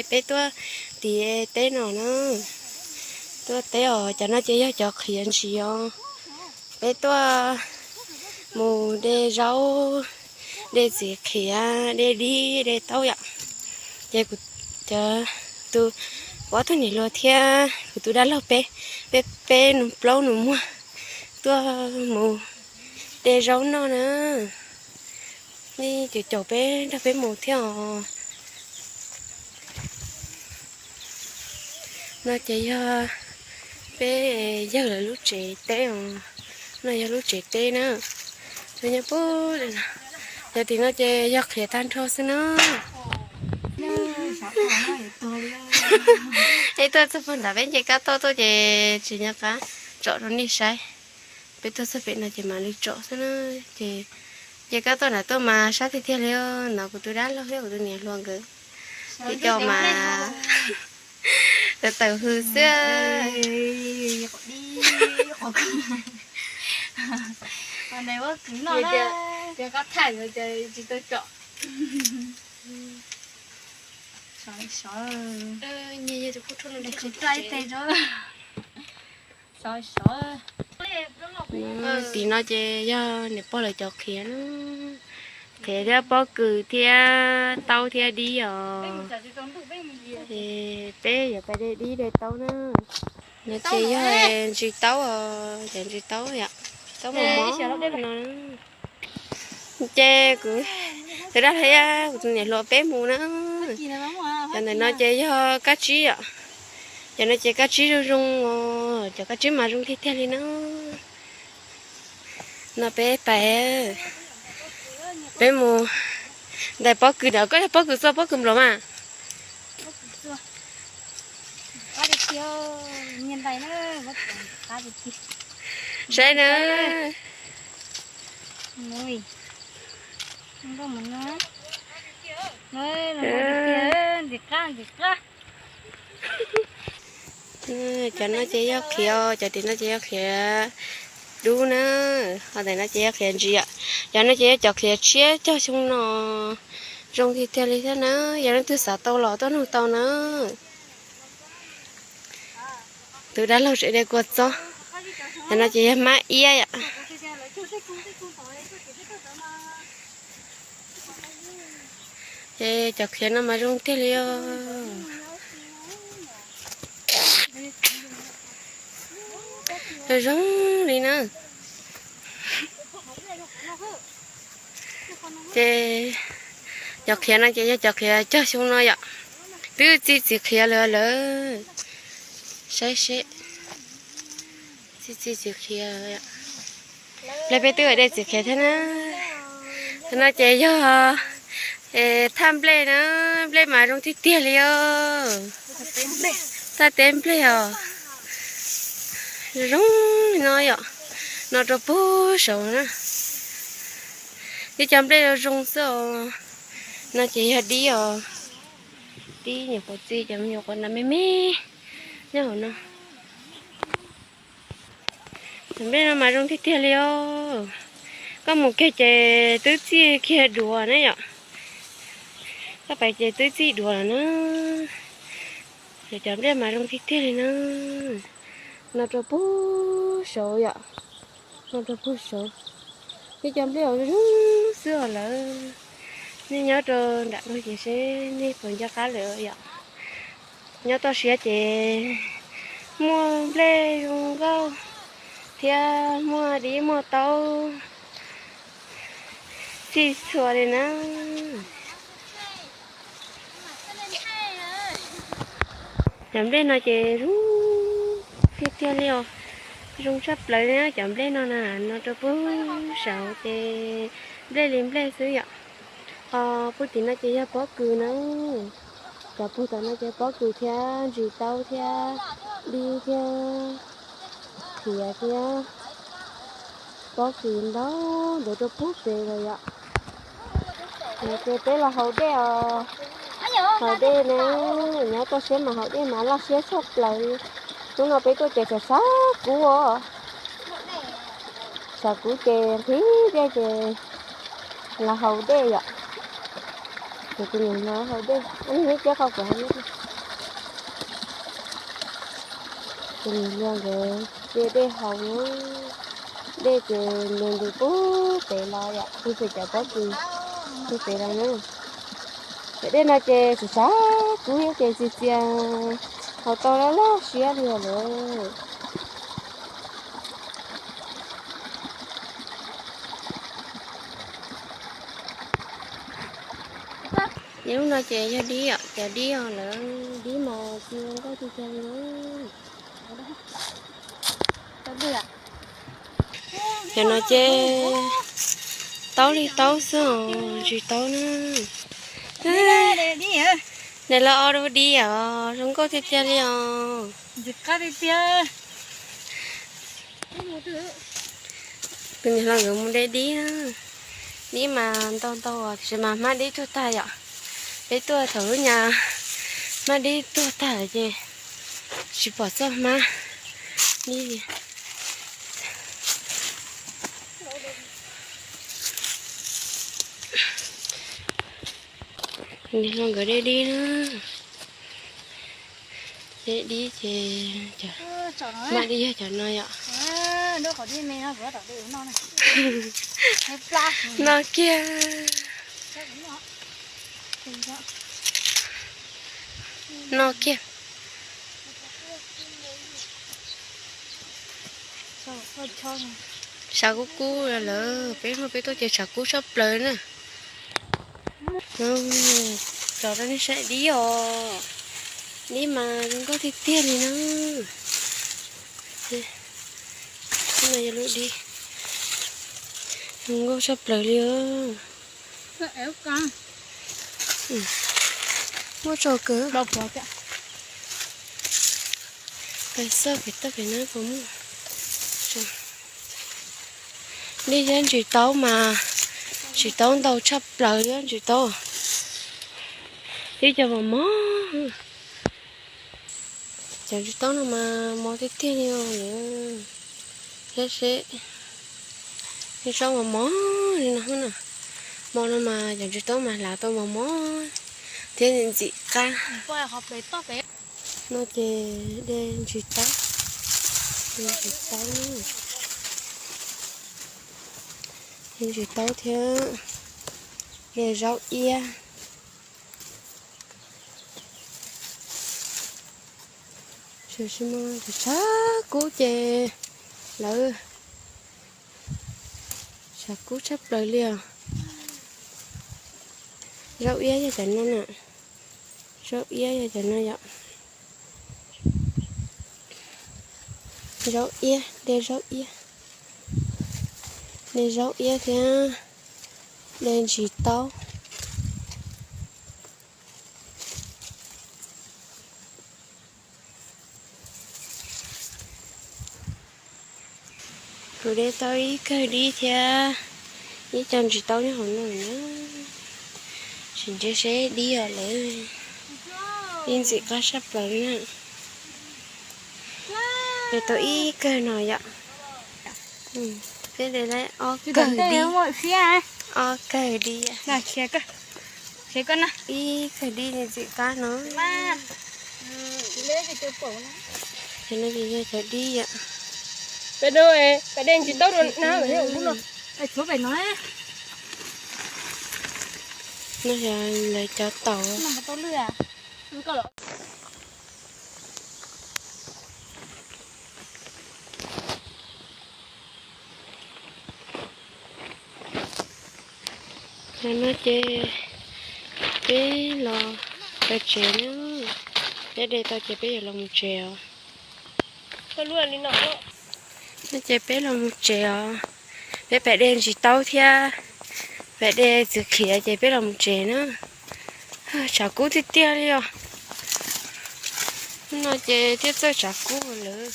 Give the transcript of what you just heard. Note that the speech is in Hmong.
Peb tuaj tim teb no na, tuaj teb os, cov no ces yog cov qhiav ntsis os. Peb tuaj mus de zaub, de txiv qhiav, de dib, de taub yom. Ces kuv, cov, tus, kuv ob tug niam hluas thiab kuv tus dab laug peb, peb, peb nus plaub nus muag tuaj mus de zaub noj na. Nej caum caum peb nrog peb mus thiab os. No ces yog peb yawg lawv lub tsev teb os. No yog lub tsev teb na. Nyob puag, yog tim no ces yog qhiav tag nrho xwb na. Es tuaj txog puag nram peb nce kab toj tuaj ces tsis nco qab tsom rau nej saib. Peb tuaj txog pem no ces mam li tsom xwb na. Ces nce kab toj nram tuaj mas sab tiag tiag li os. No kuv tus dab laug thiab kuv tus niam hluas nkawd peb coj mas tawm hws xwb. Tim no ces yog niam pog lawv cov qhiav na, qhiav thiab pob kws thiab taub thiab dib os. Peb yuav pais de dib de taub na. No ces yog ntsis taub os, cov ntsis taub yom, taub mos mos no. Ces kuv, tus dab laug thiab kuv tus niam hluas peb mus na. Cov ntawm no ces yog kab tsib yom. Cov no ces kab tsib zoo zoo os, cov kab tsib mas zoo tiag tiag li na. No peb pais, peb mus ntais pob kws ntawd, koj yog pob kws txoj pob kws nplov mas. Saib na. Cov no ces yog qhiav, cov tim no ces yog qhiav dub na, ho ntawm no ces yog qhiav ntsis yom. Cov no ces yog cov qhiav tshiab cog xyoo no, zoo tiag tiag li thiab na. Yog leej twg xav tau los tuaj nug tau na. Tus dab laug tseem de kua txob, cov no ces yog mab iab yom. Ces cov qhiav no mas zoo tiag li os. Zoo zoo li na. Ces cov qhiav no ces yog cov qhiav cog xyoo no yom. Twb txi txiv qhiav lawm lawm. Saib seb. Txi txi txiv qhiav. Nplej peb twb de txiv qhiav thiab na. Qhov no ces yog thaj nplej na, nplej mas zoo tiag tiag li os. Thaj teb nplej os. Zoo li no yom, no rau puag saud na. Tib co nplej zoo zoo xwb os. No ces yog dib os. Dib nyuam qhuav txi ces me nyuam qhuav nrov me me nyob hauv no. Cov nplej no mas zoo tiag tiag li os. Koj mus kiag ces twb txij kiag duav na yom. Koj pais ces twb txij duav lawm na. Ces cov nplej mas zoo tiag tiag li na. No rau puag saud yom. No rau puag saud. Tib co nplej zoo zoo xwb os lawm. Nej nyob rau nram no ces seb nej puas nco qab lawm yom. Nyob toj siab ces muaj nplej zoo nkauj thiab muaj dib muaj taub txhij txhua li na. Cov nplej no ces zoo tiag tiag li os, zoo tshaj plaws li na. Cov nplej no na, no rau puag saud ces nplej li nplej xwb yom. Ho puag tim no ces yog pob kws na. Cov puag tom no ces pob kws thiab ntsis taub thiab dib thiab qhiav thiab pob kws ntau ntau rau puag pem lawm yom. Ces peb los haus dej os. Haus dej na, nyob toj siab mas haus dej mas laj siab tshaj plaws li. Hnub no peb tuaj ces tshav tshav kub os. Tshav kub ces nqhis dej ces los haus dej yom. Kuv tus niam hluas haus dej, neb cia qhov kuv haus dej. Tus niam hluas nkawd cia dej haus na. Dej ces nws nqis pub pem los yom, pub pem cov pob kws, pub pem los na. Cov dej no ces tshav tshav kub thiab ces txias txias, haus tau loj loj siab li lawm. Lub no ces yog dib os, cov dib os lawm, dib mas tsis zoo nkauj tiag tiag li na. Cov no ces taub li taub xwb os, ntsis taub na. Daim los o rau dib os, zoo nkauj tiag tiag li os. Tus niam hluas nkawd mus de dib na. Dib mas ntau ntau tiam sis mas hmab dib tuag tag yom. Peb tuaj thaum lub nyab hmab dib tuag tag lawm ces tsis pom txoj hmab dib li. Niam hluas nkawd de dib na. De dib ces hmab dib yog cov no yom. No kiag. No kiag. Tshav kub kub lawm, peb hnub peb tuaj ces tshav kub tshaj plaws na. Tso rau nej saib dib os, dib mas zoo nkauj tiag tiag li na. No yog lub dib zoo nkauj tshaj plaws li os. Muaj tsaus kawg. Pais xauj pem toj pem no puas muaj. Dib thiab ntsis taub mas, ntsis taub ntau tshaj plaws thiab ntsis taub. Dib cov mos mos. Cov ntsis taub no mas mos tiag tiag li os. Thiab seb, ntsis taub mos mos li no na. Mos no mas cov ntsis taub mas hlav tau mos mos thiab ntxim qab. No ces de ntsis taub, ntsis taub, ntsis taub thiab de zaub iab. Tshav kub ces lawv, tshav kub tshaj plaws li os. Zaub iab yog cov no na. Zaub iab yog cov no yom. Zaub iab, de zaub iab. De zaub iab thiab de ntsis taub. Kuv de tau ib kawg dib thiab ib co ntsis taub nyob hauv no na. Sim ntsia seb dib os lawm. Dib ntxim qab tshaj plaws na. De tau ib kawg no yom. Peb de lawm ob kawg dib. Ob kawg dib. Ib kawg dib ntxim qab no. Cov no ces yog cov dib yom. No yog lawv cov taum. Cov no ces peb los pem tsev na. Peb de tau ces peb yuav los mus tsev os. No ces peb los mus tsev os. Peb pem de ntsis taub thiab pem de txiv qhiav ces peb los mus tsev na. Tshav kub tiag tiag li os. No ces thiaj txawj tshav kub lawm.